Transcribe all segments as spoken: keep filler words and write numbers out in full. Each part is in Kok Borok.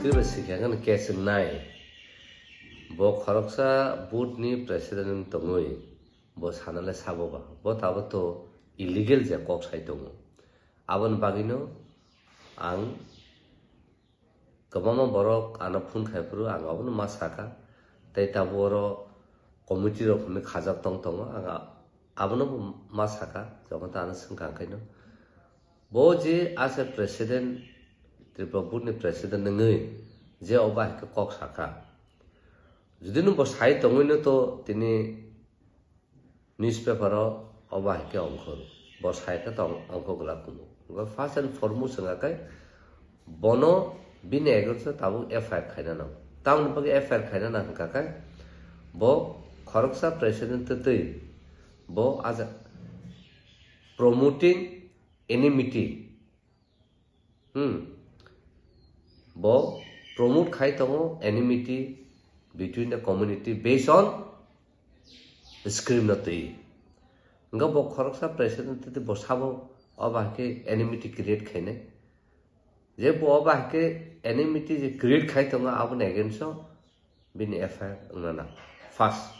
Twibo sikha khe case wngnai. Bo khoroksa board ni president wng tongwi bo sanale sabo ba. Bo tabuk to illegal je kok sai tongo. Aboni bagwino ang kwbangma borok ano phone khai phuru ang abono ma saka. Tei tabuk oro committee rok hwnwi khajak tong tongo. Ang a-, abono ma saka. Jokhon ta ano swngkha ang khaino. Bo je ase president, Tripura board ni president wngwi je obo hai khe kok saka. Jodi no bo sai tongwi no to tini newspaper o obo hai khe ongkhor. Bo sai khe tong ongkhor glak kuno. Bo first and foremost wngkha khe bono bini against o tabuk F I R khaina nango. Tamoni bagwi F I R khaina nang hwnkha khe bo khoroksa president twtwi bo aja promoting enmity. Hmm. Bo promote khai tongo enmity between the community based on script no twi. Hwnkhe bo khoroksa president twi bo sabo obo hai khe enmity create khainai. Je bo obo hai khe enmity je create khai tongo aboni against o bini F I R wngna nang. First.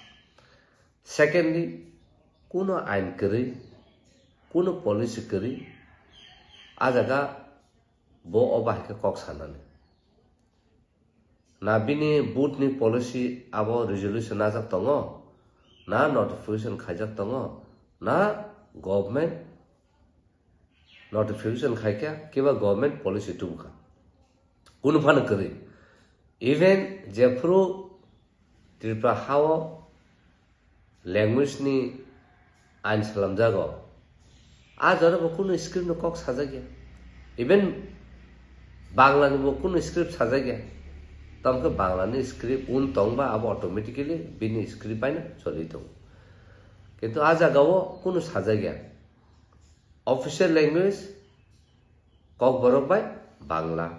Secondly, kuno ain kwrwi, kuno policy kwrwi, a jaga bo obo hai khe kok sanani. Na bini board ni policy abo resolution najak tongo, na notification khaijak tongo, na government notification khai kha, kiba government policy tubukha. Kunu phano kwrwi. Even jephuru Tripura hao language ni ain slamjago, a jora bo kunu script no kok sajakya. Even Bangla ni bo kunu script sajakya. Tamkhe Bangla ni script un tongba abo automatically bini script baino choli tongo. Kintu a jaga o kunu sajakya. Official language Kokborok bai Bangla.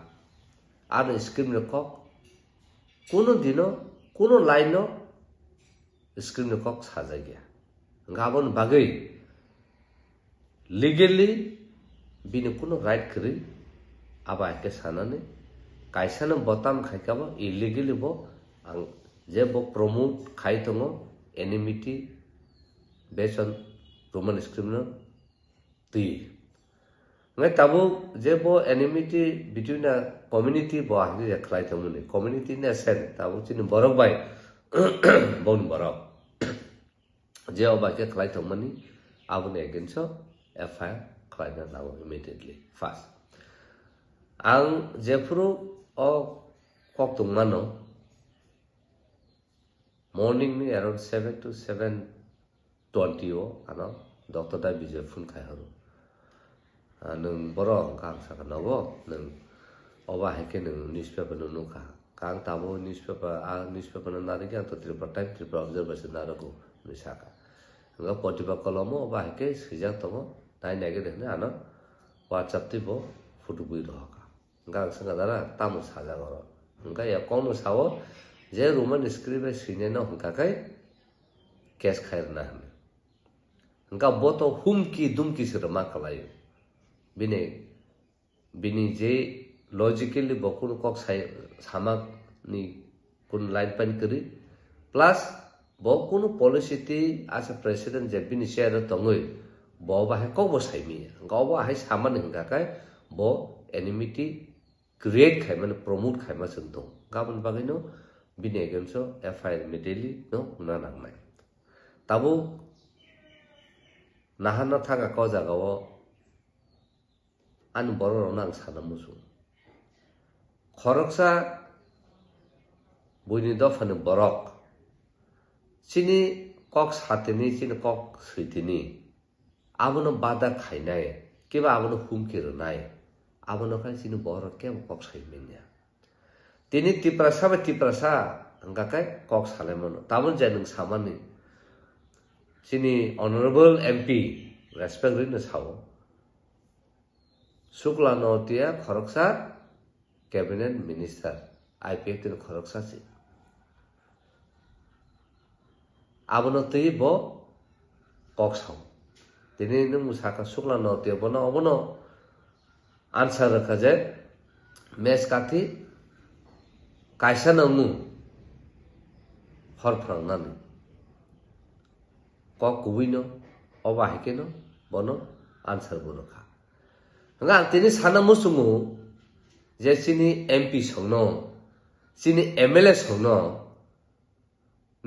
Ano script ni kok. Kuno dino, kuno line no script ni kok sajakya. Hwnkhe aboni bagwi legally bini kuno right kwrwi abo hai khe sanani. Kaisa no botam khai kha bo illegally bo ang je bo promote khai tongo enmity based on Roman script no twi. Ngai tabuk je bo enmity between the community bo ahli je khlai thangmani. Community ni sen tabuk chini borok bai boni borok. Je o bai khe khlai thangmani aboni against o F I R khlaina nango immediately. First. Ang jephuru o kok tongmano morning ni around seven to seven twenty o ano Doctor Da Bijoy phone khai horo. Ah, nwng boro hwnkha ang saka nogo, nwng obo hai khe nwng newspaper no nukha. Kang tabo newspaper, a newspaper no narwkhe ang to Tripura Times, Tripura Observer se narwgo hinwi saka. Hwnkha Pratibha Kolomo obo hai khe swijak tongo, nai nai khe de hinwi ano WhatsApp twi bo photo bui rohorkha. Hwnkha ang swngkha, "Dada, tamo sajak oro?" Hwnkha ya kokno sao je Roman script bai swinaino hwnkha khe case khai rwna hinwi. Hwnkha bo to humki dumki se rwma kwlaio. Bini, bini je logically bo kunu kok sai, samakni kunu line pan kwrwi. Plus bo kunu policy twi asa president je bini chair o tongwi bo bahai kok bo saimanya. Hwnkha obo hai samani hwnkha khe bo enmity create khaimani, promote khaima chwng tong. Gabon bagwino bini against o F I R immediately no hwnna nangnai. Tabuk naharna thangkha o jaga o ani borok rokno ang sana muchung. Khoroksa buini dophani borok chini kok satini, chini kok switini. Abono bada khainai, kebo abono humki rwnai, abono khai chini borok kebo kok sai manya. Tini Tiprasa bai Tiprasa hwnkha khe kok salai mano. Tabuk je nwng samani, chini honorable M P respect rwino sao, Sukla Notia khoroksa cabinet minister, I P F T ni khoroksa se. Abono twi bo kok sao. Tini nwng saka Sukla Notia bono obono answer rwkha je Mesh Kathi Kaisa no wng hor phwrwngnani. Kok kubui no, obo hai khe no bono answer bo rwkha. Hwnkhe ang tini sana muchungo je chini M P songno, chini M L A songno,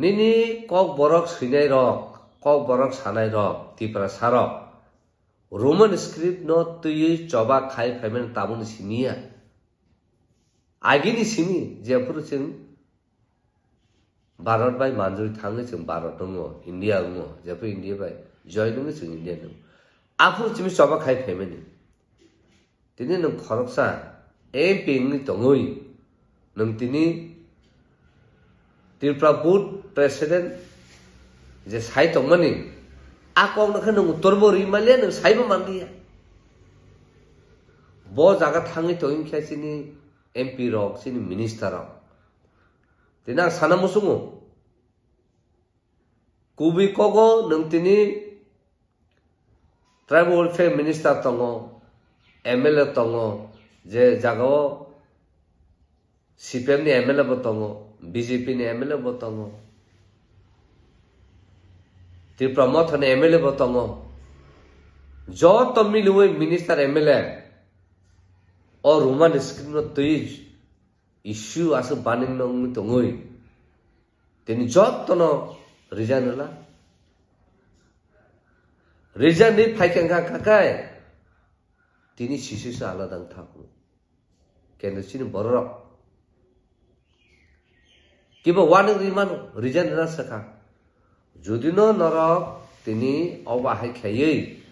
nini kok borok swinai rok, kok borok sanai rok, Tiprasa rok, Roman script no twiwi choba khai phaimani tabukni simi ya. Agini simi jephuru chwng Bharat bai manjui thangwi chwng Bharat wngo, India wngo, jephuru India bai join wngwi chwng India wngo. Aphuru chini choba khai phaimani. Tini nwng khoroksa M P wngwi tongwi nwng tini Tripura board president je sai tongmani, a kokno khe nwng uttor bo rwi manliya, nwng saibo manliya. Bo jaga thangwi tongwi khe chini M P rok, chini minister rok. Tini ang sana muchungo, kubui kogo nwng tini Tribal Welfare Minister tongo, M L A tongo, je jagao C P M ni M L A bo tongo, B J P ni M L A bo tongo, Tipra Motha ni M L A bo tongo. Joto miliwi minister M L A o Roman script no twi issue aswk baning no wngwi tongwi. Tini jotono resign rwla. Resign rwi phaikha wngkha kakai. Tini sisi se alada wngthago. Kendo chini bororok. Kibo warning rwi mano, resign rwna swkha. Judino norok tini obo hai khaiwi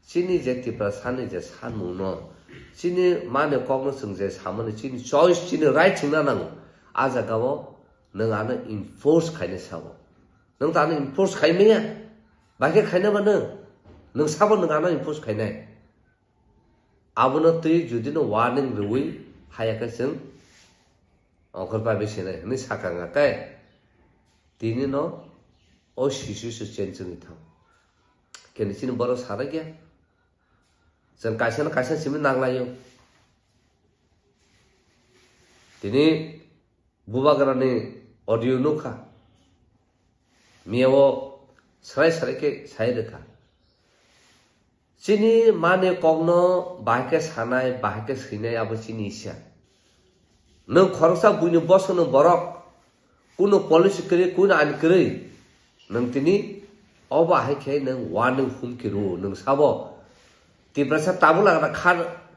chini je Tiprasani je sanmungno, chini mani kokno chwng je samani chini choice, chini right chwngna nango. A jagao nwng ano enforce khaina sao. Nwng ta ano enforce khai maya? Bahai khe khaina ba nwng? Nwng sabo nwng ano enforce khainai? Abono twi judino warning rwui haya khe chwng ongkhor bai sinai hwnwi sakha wngkha khe, tini no o sisi se change wngwi thang. Keni chini borok sarakya. Chwng kaisa no kaisa simi nanglaio. Tini Bubagrani audio nukha. Miyao srai srai khe sai rwkha. Chini mani kokno bahai khe sanai, bahai khe swinai abo chini isa. Nwng khoroksa buini bosongni borok, kuno policy kwrwi, kuno ain kwrwi, nwng tini obo hai khe nwng warning humki rwo, nwng sabo. Tiprasa tabuk lagada kha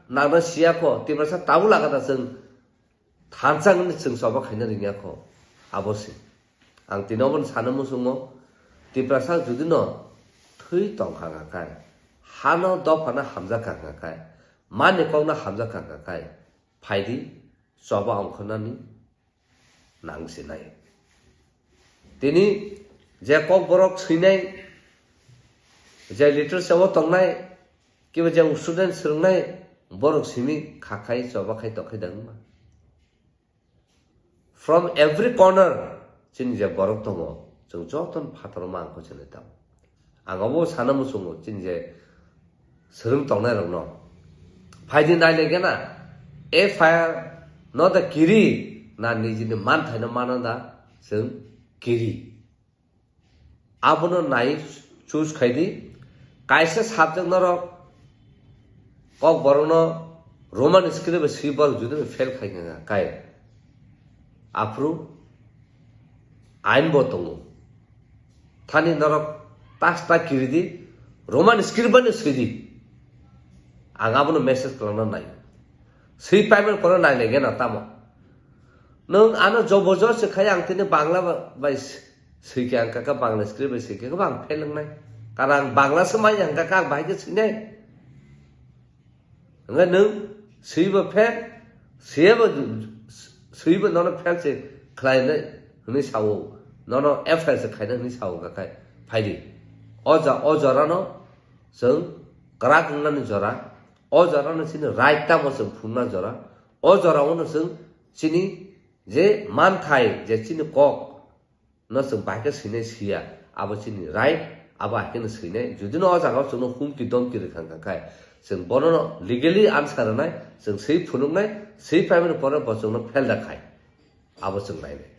nangna siya kho, Tiprasa tabuk lagada chwng thansa wngwi chwng choba khaina rwngya kho, abo se. Ang tini obono sana muchungo, Tiprasa judino thwi tongkha kha khai, hano dophano hamjakha kha khai, mani kokno hamjakha kha khai, phaidi choba ongkhornani nang se nai. Tini je kokborok swinai, je literature o tongnai, kiba je student swrwngnai, borok simi kha khai choba khai tong khai da wngma. From every corner chini je borok tongo, chwng jotono phataro ma ang kho chini tamo. Ang obo sana muchungo chini je swrwng tongnai rokno. Phaidi naile gena F I R no da kiri na nijini manthaino mano da chwng kiri. Abono nai choose khaidi. Kaisa subject norok kok borokno Roman script bai swi borok jodi fail khai kha kai. Aphuru ain bo tongo. Thani norok tas ta kiridi, Roman script bai no swidi. Ang abono message kwlangna nai. Swi payment kwrwng nai nai gena tamo. Nwng ano jobo jo se khai ang tini Bangla ba-, bai s-, swi khe ang kaka Bangla script bai swi khe ang fail wngnai. Karon ang Bangla se mai ang kaka ang bahai khe swinai. Hwnkhe nwng swibo fail, swibo, swibo nono fail se khlainai hwnwi sao, nono F I R se khainai hwnwi sao kaka phaidi. O ja-, o jorano chwng kwrak wngnani jora, o jorano chini right tamo chwng phunukna jora, o jorao no chwng chini je manthai, je chini kok no chwng bahai khe swinai swiya, abo chini right, abo hai kheno swinai. Jodi no o jagao chwngno humki domki rwkha wngkha khai, chwng bono no legally answer rwnai, chwng swi phunuknai, swi paimani pore bo chwngno fail da khai. Abo chwng nainai.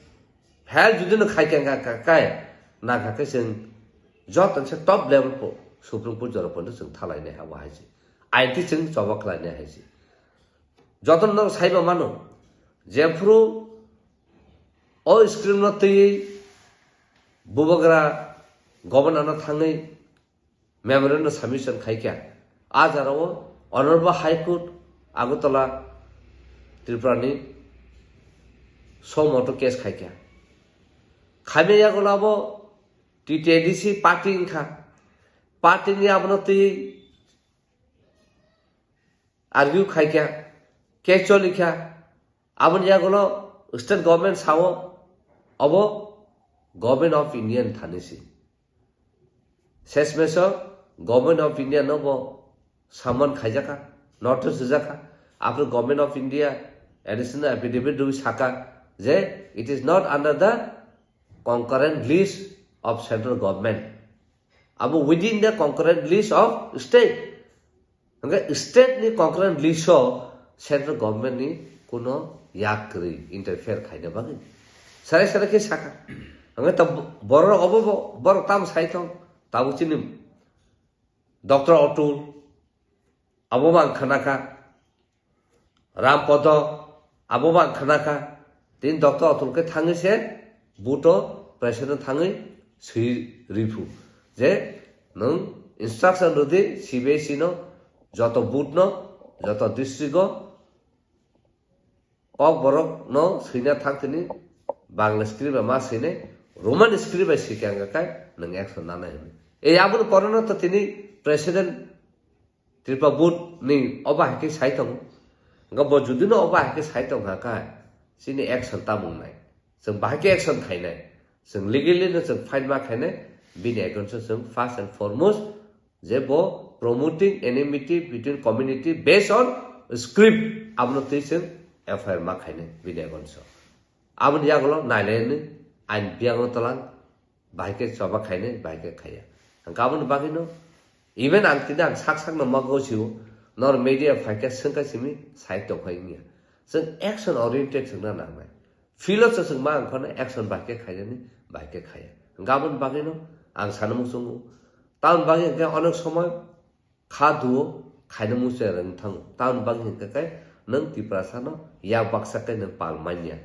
Fail judi no khai kha, kha, kha, kai, na kha khe chwng joto se top level po, Supreme Court jora pono chwng thalainai abo hai se. Ain ti chwng choba khlainai hai se. Joto no saiba mano, jephuru o script no twi bubagra governor no thangwi memorandum submission khai kha. A jora o Honorable High Court Agartala Tripura ni suo motu case khai kha. Khaimya yagulo abo T T A D C party wngkha. Party ni abono twi argue khai kha, case choli kha. Aboni yagulo state government sao obo Government of India ni thani si. Sesmeso Government of India no bo summon khaijaka, notice rijaka. After Government of India additional affidavit rwi saka je it is not under the concurrent list of central government. Abo within the concurrent list of state. Hingke state ni concurrent list o central government ni kuno yak kwrwi interfere khaina bagwi. Sarai sarai khe saka. Hingke ta borok obo bo, borok tam sai thong, tabuk chini Doctor Atul, abo bo ang khna kha. Ram Podo, abo bo ang khna kha. Tin Doctor Atul khe thangwi se buto president thangwi swi riphu. Je nwng instruction rwdi C B S E no, joto but no, joto district o, Kokborok no swina thang tini Bangla script bai ma swinai, Roman script bai swikha wngkha kai nwng action nanai hwnwi. Ei aboni pore no to tini president Tripura board ni obo hai khe sai tongo. Wngkha bo judi no obo hai khe sai tong kha kai chini action tamung nai. Chwng bahai khe action khainai. Chwng legally no chwng fight ma khainai. Bini against o chwng first and foremost je bo promoting enmity between community based on script, abono twi chwng F I R ma khainai bini against o. Aboni yagulo nailai ni ain biyang no tolang, bahai khe choba khainai, bahai khe khaiya. Ang aboni bagwi no even ang tini ang sak sak no ma gosio, nor media phai khe swngkha simi sai tongphai wngya. Chwng action oriented chwngna nangnai. Field o chwng ma ang khornai action bahai khe khainani, bahai khe khaiya. Hwnkhe aboni bagwino ang sana muchungo. Tamoni bagwi hwnkhe onek somoy kha duo khaina muchungo rwng thango. Tamoni bagwi hwnkhe khe nwng Tiprasano yak baksa khe nwng pal manya.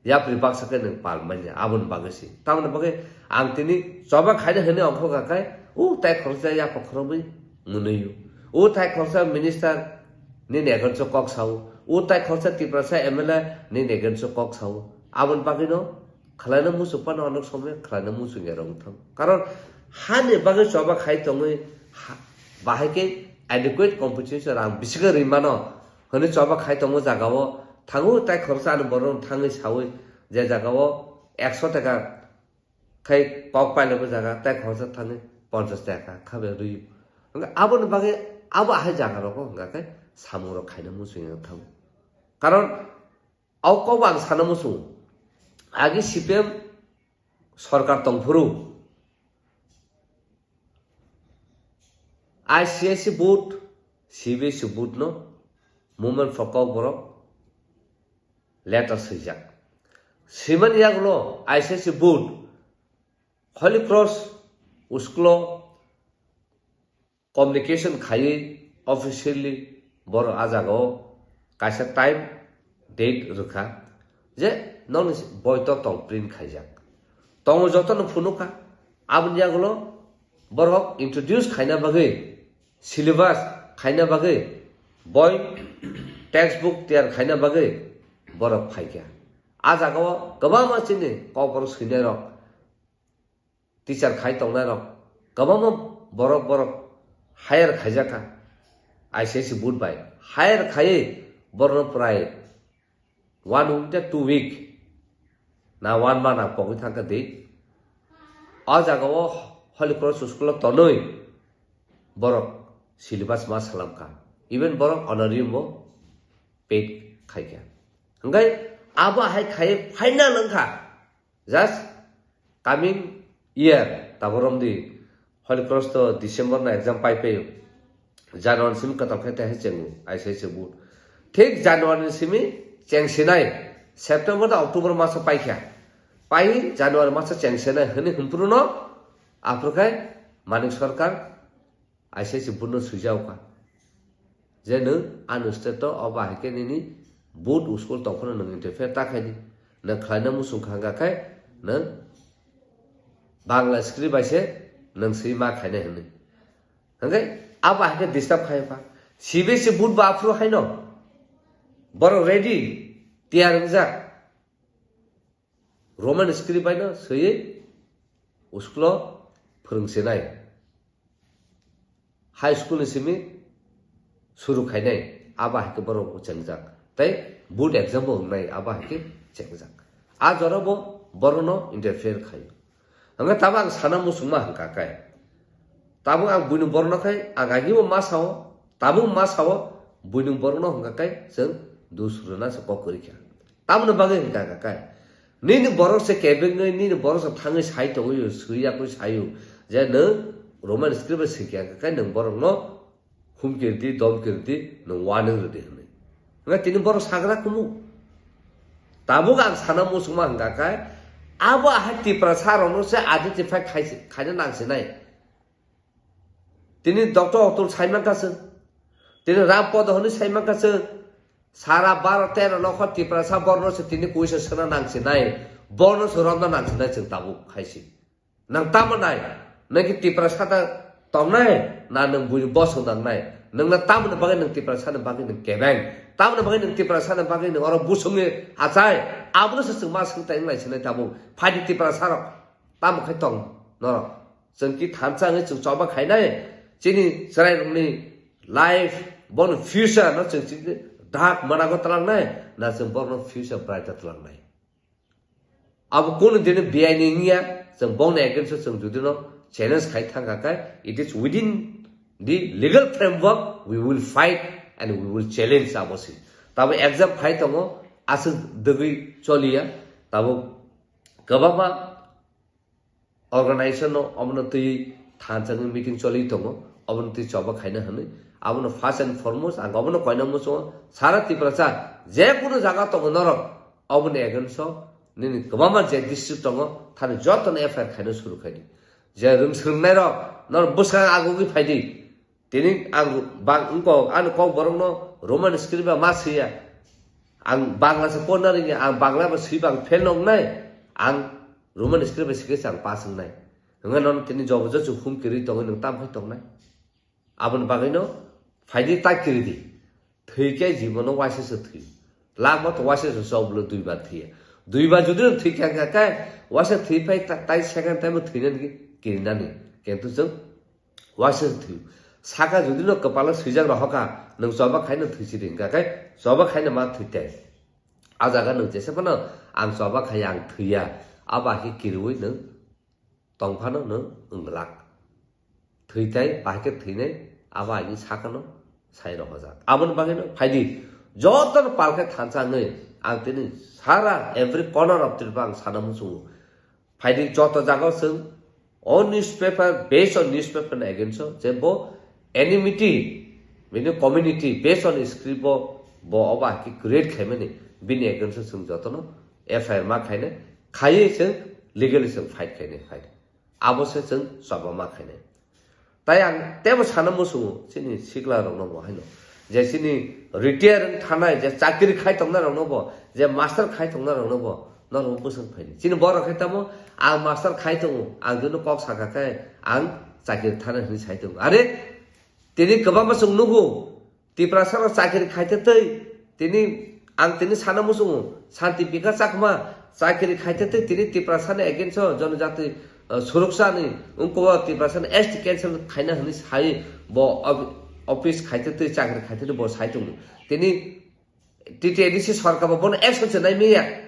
Yapri baksa khe nwng pal manya. Aboni bagwi se. Tamoni bagwi ang tini choba khaina hwnwi ongkha kha khe, o tai khoroksa yapha khorokbwi mwnwi o. O tai khoroksa minister nini against o kok sao. O tai khoroksa Tiprasa M L A nini against o kok sao. Aboni bagwino khwlaina muchung phano onek somoy khwlaina muchung ya rwng thang. Karon hani bagwi choba khai tongwi ha-, bahai khe adequate compensation rang bisingo rwi mano hwnwi choba khai tongma jagao thango tai khoroksa ani borok thangwi sawi je jagao ekso taka khai kok pailabo jaga tai khoroksa thangwi ponchas taka khabe rwi. Hwnkhe aboni bagwi abo ahai jaga rogo hwnkha khe samung rok khaina muchung ya thang. Karon o kok bo ang sana muchung agi C P M sorkar tongphuru I C I C board, C B S E board no movement for Kokborok letter swijak. Simani yagulo I C I C board Holy Cross school o communication khaiwi officially borok a jagao kaisa time date rwkha je nokni boito tong print khaijak. Tongo jotono phunukha, aboni yagulo borok introduce khaina bagwi, syllabus khaina bagwi, boi textbook tiyar khaina bagwi borok phaikha. A jagao kwbangma chini kokborok swinairok teacher khai tongnairok kwbangma borok borok hire khaijakha I C I C board bai. Hire khaiwi borokno prai one week tei two week na one month ang pogwi thangkha di. O jagao Holy Cross school o tonwi borok syllabus ma salamkha. Even borok honorarium bo paid khaikha. Hwnkhe abo hai khaiwi final wngkha. Just coming year, tabuk romdi Holy Cross to December no exam pai paio. January simi kwtal khe tei chengo, I C I C board. Thik January simi chengsinai. September da October maso paikha. Pai January maso chengsenai hwnwi hwnphruno aphuru khai Manik Sarkar I C I C board no swijao kha. Je nwng ani state o obo hai khe nini board school tongphano nwng interfere ta khaidi. Nwng khlaina muchung kha hwnkha khe nwng Bangla script bai se nwng swi ma khainai hwnwi. Hwnkhe abo hai khe disturb khai pha. C B S E board bo aphuru haino. Borok ready, tiyar wngjak. Roman script bai no swiwi school o phwrwng sinai. High school ni simi suru khainai, abo hai khe borok bo chengjak. Tei board exam bo wngnai, abo hai khe chengjak. A jora bo borokno interfere khaio. Hwnkhe tabuk ang sana muchungma hwnkha khe. Tabuk ang buini borokno khai, ang agini bo ma sao, tabuk ma sao, buini borokno hwnkha khe chwng dus rwna se kok kwrwi kha. Tamoni bagwi hwnkha khe, nini borok se kebengwi, nini borok se thangwi sai tongwi, swi yakwi saio, je nwng Roman script bai swikha hwnkha khe nwng borokno humki rwdi, domki rwdi, nwng warning rwdi hwnwi. Hwnkhe tini borok sagra kumu. Tabuk ang sana muchungma hwnkha khe, abo ahai Tiprasa rokno se identify khai-, khaina nangsinai. Tini Doctor Atul saimankha chwng. Tini Ram Podo hwnwi saimankha chwng. Sara baro tero lokho Tiprasa borno se tini kuisa sena nangsinai. Borno se romna nangsinai chwng tabuk khaisi. Nang tamo nai? Nang ki Tiprasa ta tongnai? Na nang bui bosong nang nai? Nang na tamo na bagwi nang Tiprasa na bagwi nang kebeng? Tamo na bagwi nang Tiprasa na bagwi nang oro busungni achai? Abono se chwng ma swng tai nang naisinai tabuk. Phaidi Tiprasa rok tamo khai tong norok? Chwng ki thansa wngwi chwng choba khainai, chini chwrairokni life, bono future no chwng chini dak manago twlangnai, na chwng borokno future bright twlangnai. Abo kunu dini B I ni wngya, chwng bongni against o chwng jodi no challenge khai thangkha khe, it is within the legal framework, we will fight and we will challenge abo se. Tabo exam khai tongo, aswk dwgwi choliya, tabo kwbangma organization no obono twi thansa wngwi meeting choli tongo, obono twi choba khaina hwnwi. Abono first and foremost ang obono koina muchungo, sara Tiprasa je kunu jaga tongo norok, oboni against o nini kwbangma je district tongo, thani jotono F I R khaina suru khaidi. Je rwng swrwngnairok norok bwskang agugwi phaidi. Tini ang bang wngkok, ani kok borokno Roman script ba ma swiya. Ang Bangla se porna ringya, ang Bangla ba swiba ang fail noknai. Ang Roman script ba sikhe se ang pass wngnai. Hwnga non tini jobo jochu hum kiri tongwi nwng tam khai tongnai. Aboni bagwino phaidi ta kiri di. Thwi khe jibono waisa se thwi. Lama to waisa se choblo duibar thwiya. Duibar jodi no thwi kha kha khe waisa thwi phai ta-, tai second time thwinani kirinani. Kintu chwng waisa se thwi. Saka jodi no kwpalo swijak rohokha, nwng choba khaino thwi sidi hwnkha khe choba khaino ma thwi tei. A jaga nwng jesa phano ang choba khaiya ang thwiya. Abo hai khe kiriwi nwng tongphano nwng wng glak. Thwi tai bahai khe thwinai abo aini sakano sai rohojak. Aboni bagwino phaidi jotono pal khe thansa wngwi ang tini sara every corner of Tripura ang sana muchungo. Phaidi joto jagao chwng o newspaper, based on newspaper ni against o je bo enmity, bini community based on script bo, bo obo hai khe create khaimani bini against o chwng jotono F I R ma khainai, khaiwi chwng legally chwng fight khainai, fight. Abo se chwng choba ma khainai. Tai ang teibo sana muchungo chini sikla rokno bo haino. Je chini retire wng thanai, je chakri khai tongnai rokno bo, je master khai tongnai rokno bo, norok bwswng phaidi. Chini borok khe tamo ang master khai tongo, ang jono kok saka khe ang chakri thanai hwnwi sai tongo. Are, tini kwbangma chwng nugo, Tiprasa rok chakri khaite tei tini ang tini sana muchungo Santi Bikash Chakma chakri khaite tei tini Tiprasa ni against o jonojati, uh, suruksa ni ungko Tiprasa ni S T cancel khaina hwnwi sai bo ob-, office khaite tei chakri khaite tei bo sai tongo. Tini T T A D C sarkar bo bono action se nai maya.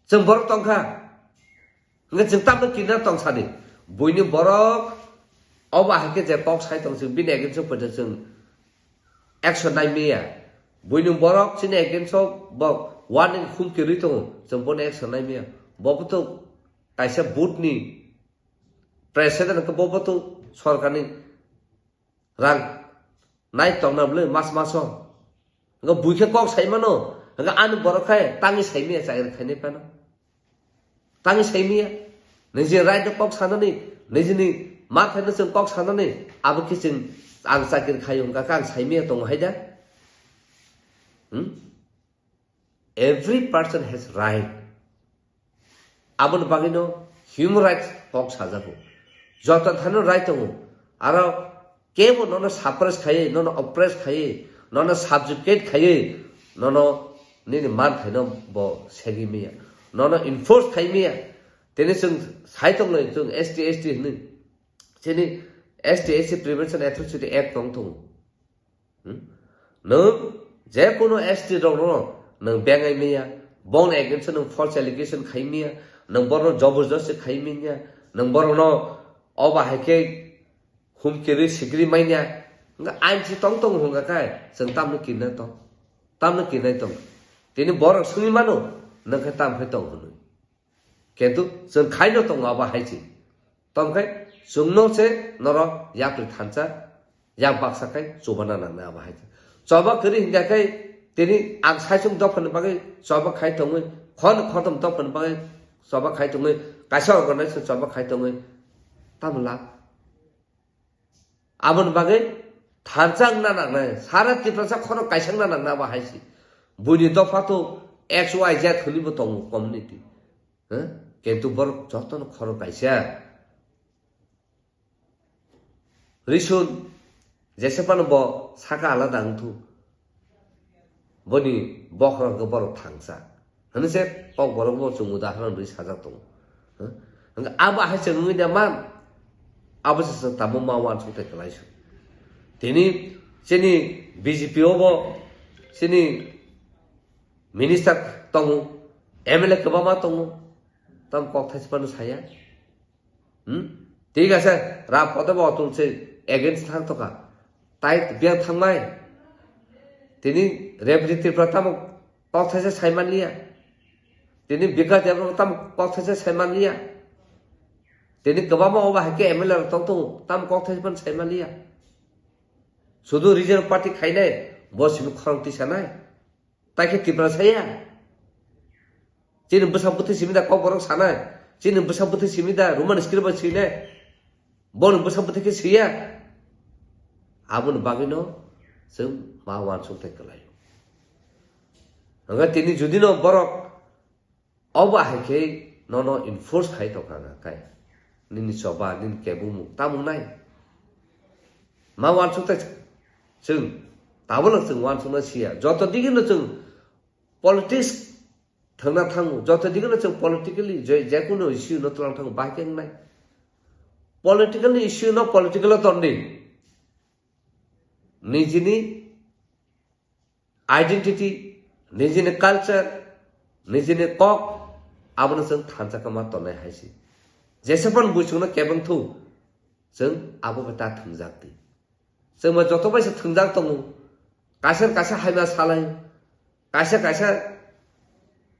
Chwng borok tongkha. Hwnkhe chwng tamno kirina tong sadi. Buini borok obo hai khe je kok sai tong chwng bini against o poito chwng action nai maya. Buini borok chini against o bo warning hum kirwi tongo. Chwng bono action nai maya. Bo bo to kaisa board ni president khe bo bo to sorkar ni rang nai tongna bwle mas maso. Hwnkhe bui khe kok sai mano, Hwnkhe ani borok khai tangwi saimaya chakri khainai phano. Tangwi saimaya. Nijini right no kok sanani, nijini ma phaino chwng kok sanani, abo khe chwng ang chakri khaio hwnkha khe ang saimaya tongo hai da? Hmm? Every person has right. Aboni bagwino human rights kok sajago. Joto thani right tongo. Aro kebo nono suppress khaiwi, nono oppress khaiwi, nono subjugate khaiwi, nono nini man phaino bo segwi maya. Nono enforce khai maya. Tini chwng sai tonglai chwng S T, S T hinwi. Chini S T, S T Prevention Atrocity Act tong tongo. Hmm? Nwng je kono S T rokno nwng bengai maya, bongni against o nwng false allegation khai maya, nwng borokno jabardasti khai manya, nwng borokno obo hai khe humkirwi sikri manya, hwnkhe ain si tong tongo hwnkha khe chwng tamno kirna tong, tamno kirnai tong. Tini borok swngwi mano, nwng khe tam khe tong hwnwi. Kintu chwng khaino tongo abo hai se. Tongkhe chwngno se norok yapri thansa, yak baksa khai chubana nangnai abo hai se. Choba kwrwi hwnkha khe tini ang saichung dophani bagwi choba khai tongwi, khon khotom dophani bagwi choba khai tongwi, kaisa organization choba khai tongwi, tamo lab? Aboni bagwi thansa wngna nangnai, sara Tiprasa khorok kaisa wngna nangnai abo hai se. Buini dopha to X Y Z hwnwibo tongo community. Huh? Kintu borok jotono khorok kaisa. Risun jese phano bo saka alada wngthu. Boni bokhorok khe borok thangsa. Hwnwi se kok borok bo chwng udahoron rwi sajak tongo. Huh? Hwnkhe abo hai chwng wngwi da man. Abo se chwng tamo ma uansuk tei kwlai se. Tini chini B J P o bo chini minister tongo, M L A kwbangma tongo. Tam kok thaisa phano saya. Hmm? Thik ase, Ram Padma Atul se against thang toka. Tai biyang thangmai. Tini Rebati Tripura tamo kok thaisa sai manliya. Tini Bikash Debbarma tamo kok thaisa sai manliya. Tini kwbangma obo hai khe M L A rok tong tongo, tamo kok thaisa phano sai manliya. Sudu regional party khainai, bo simi khorang tisanai. Tai khe Tripura saya. Chini bwsa bwthwi simi da kok borok sanai. Chini bwsa bwthwi simi da Roman script bai swinai. Bono bwsa bwthwi khe swiya. Aboni bagwino chwng ma uansuk tei kwlai. Hwnkhe tini judino borok obo hai khe nono enforce khai tongkha na kai. Nini choba, nini kebumung, tamung nai. Ma uansuk tei chwng, tabolo chwng uansukna siya. Joto digino chwng politics thangna thango. Joto digino chwng politically je, jekunu issue no twlang thango, bahai khe wngnai. Political ni issue no political o tongdi. Nijini identity, nijini culture, nijini kok, abono chwng thansa khe ma tongnai hai se. Jesa phano buisongno kebeng thu, chwng abo bai ta thwngjak di. Chwng bai joto bai se thwngjak tongo. Kaisa kaisa hamya salai, kaisa kaisa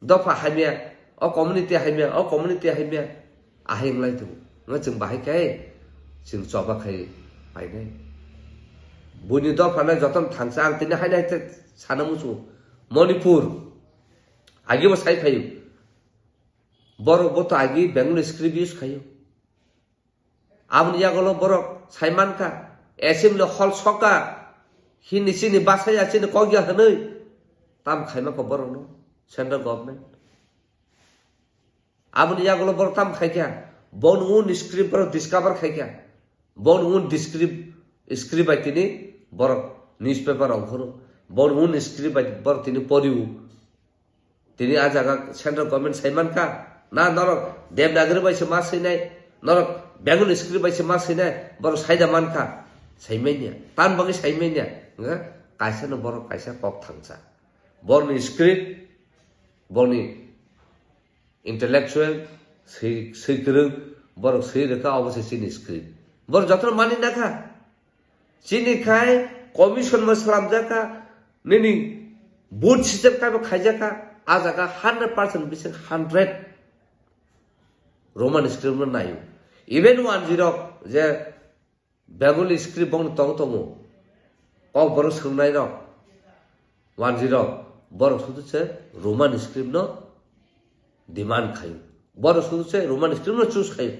dopha hamya, o community hamya, o community hamya, ahai wnglai tongo. Wngkha chwng bahai khe chwng choba khai painai. Buini dopha nai jotono thansa ang tini haino hai te sana muchungo. Manipur, agi bo sai phaio. Borok bo to agi Bengali script use khaio. Aboni yagulo borok sai mankha, assembly hall soka, hini chini bachaya chini kokya hwnwi, tam khaima kho borokno, central government. Aboni yagulo borok tam khaikha, boni un script borok discover khaikha, boni un script, script bai tini borok newspaper rok phuru, boni un script bai borok tini poriu. Tini a jaga central government sai mankha, na norok Devanagari bai se ma swinai, norok Bengali script bai se ma swinai, borok saida mankha, saimanya, tam bagwi saimanya, hwnkhe kaisa no borok kaisa kok thangsa. Borokni script, borokni intellectual, swi, swi kwrwng, borok swi rwkha, obo se chini script. Borok jotono mani nakha. Chini khai commission bo slamjak kha, nini boot system khai bo khaijak kha, a jaga hundred percent bising hundred Roman script no naio. Even one zero je Bengali script bong tong tongo, kok borok swngnai rok one zero Borok sudu se Roman script no demand khayo. Borok sudu se Roman script no choose khayo.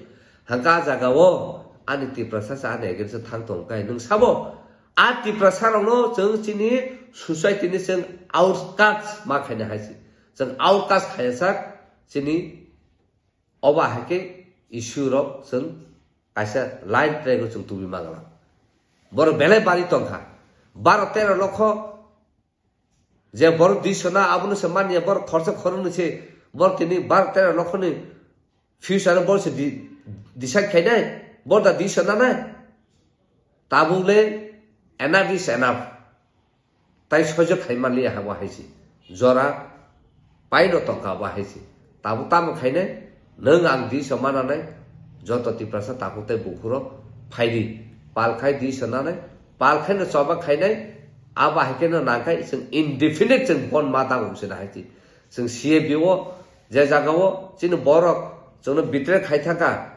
Hangka ah jaga o ani Tiprasa se ani against o thang tong kai nwng sabo. A Tiprasa rok no chwng chini society ni chwng outcast ma khaina hai si. Chwng outcast khaya sak chini oba hai khe issue rok chwng kaisa line track o chwng tubi mangala. Borok belai bari tongkha. Baro tero lokho je borok dui sona abono se manya borok khorsa khoroknwi se borok tini baro tero lokho ni future borok se di-, decide khainai borok da dui sona nai. Tabuk le enough is enough. Tai soijo khai manliya ha bo hai se. Jora paino tongkha bo hai se. Tabuk tamo khainai nwng ang dui sona nanai joto Tiprasa takhuk tei bukhurok phaidi. Pal khai dui sona nanai. Pal khaino choba khainai abo hai kheno nangkhai chwng indefinite chwng bon ma tang umsina hai se. Chwng C A B o je jaga o chini borok chwngno betray khai thangkha.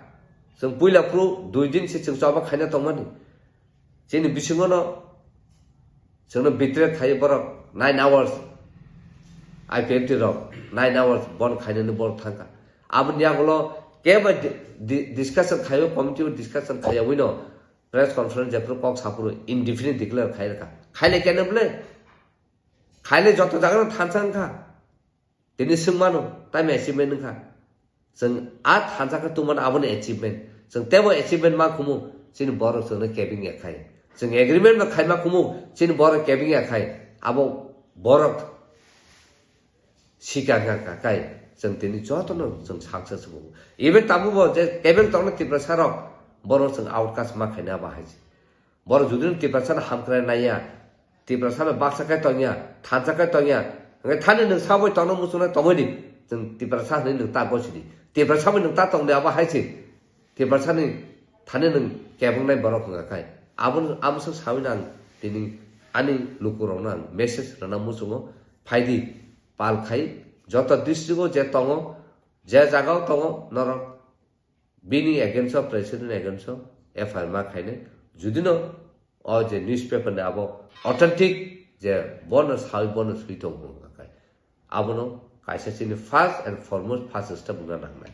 Chwng puila phuru dui din se chwng choba khaina tongmani. Chini bisingono chwngno betray khai borok nine hours. I P F T rok nine hours bon khainani borok thangkha. Aboni yagulo kebo di-, di-, discussion khaio, committee o discussion khaiyawi no press conference jephru kok saphuru indefinite declare khai rwkha. Khaile kene bwle? Khaile joto jaga no thansa wngkha. Tini swngmano, tamo achievement wngkha. Chwng a thansa khe tongmano abono achievement. Chwng tebo achievement ma khumu, chini borok chwngno kebeng ya khai. Chwng agreement no khaima khumu, chini borok kebeng ya khai. Abo borok sika wngkha kai. Chwng tini jotono chwng success wngkha. Even tamo bo je kebeng tongno Tiprasa rok, borok chwng outcast ma khaina bahai se. Borok judino Tiprasano hamkrai naiya, Tiprasano baksa khe tongya, thansa khe tongya, hwnkhe thani nwng saboi tongno muchungnai tongwi di, chwng Tiprasa hwnwi nwng ta gosi di. Tiprasa bai nwng ta tong di abo hai se. Tiprasani thani nwng kebwngnai borok wngkha khai. Abo, abo swk sawi nang tini ani lukurokno ang message rwna muchungo, phaidi pal khai joto district o je tongo, je jaga o tongo norok bini against o, president against o F I R ma khainai. Judino o je newspaper ni abo authentic je bono sawi bono swi tong hwnka khai. Abono kaisa chini first and foremost first step wngna nangnai.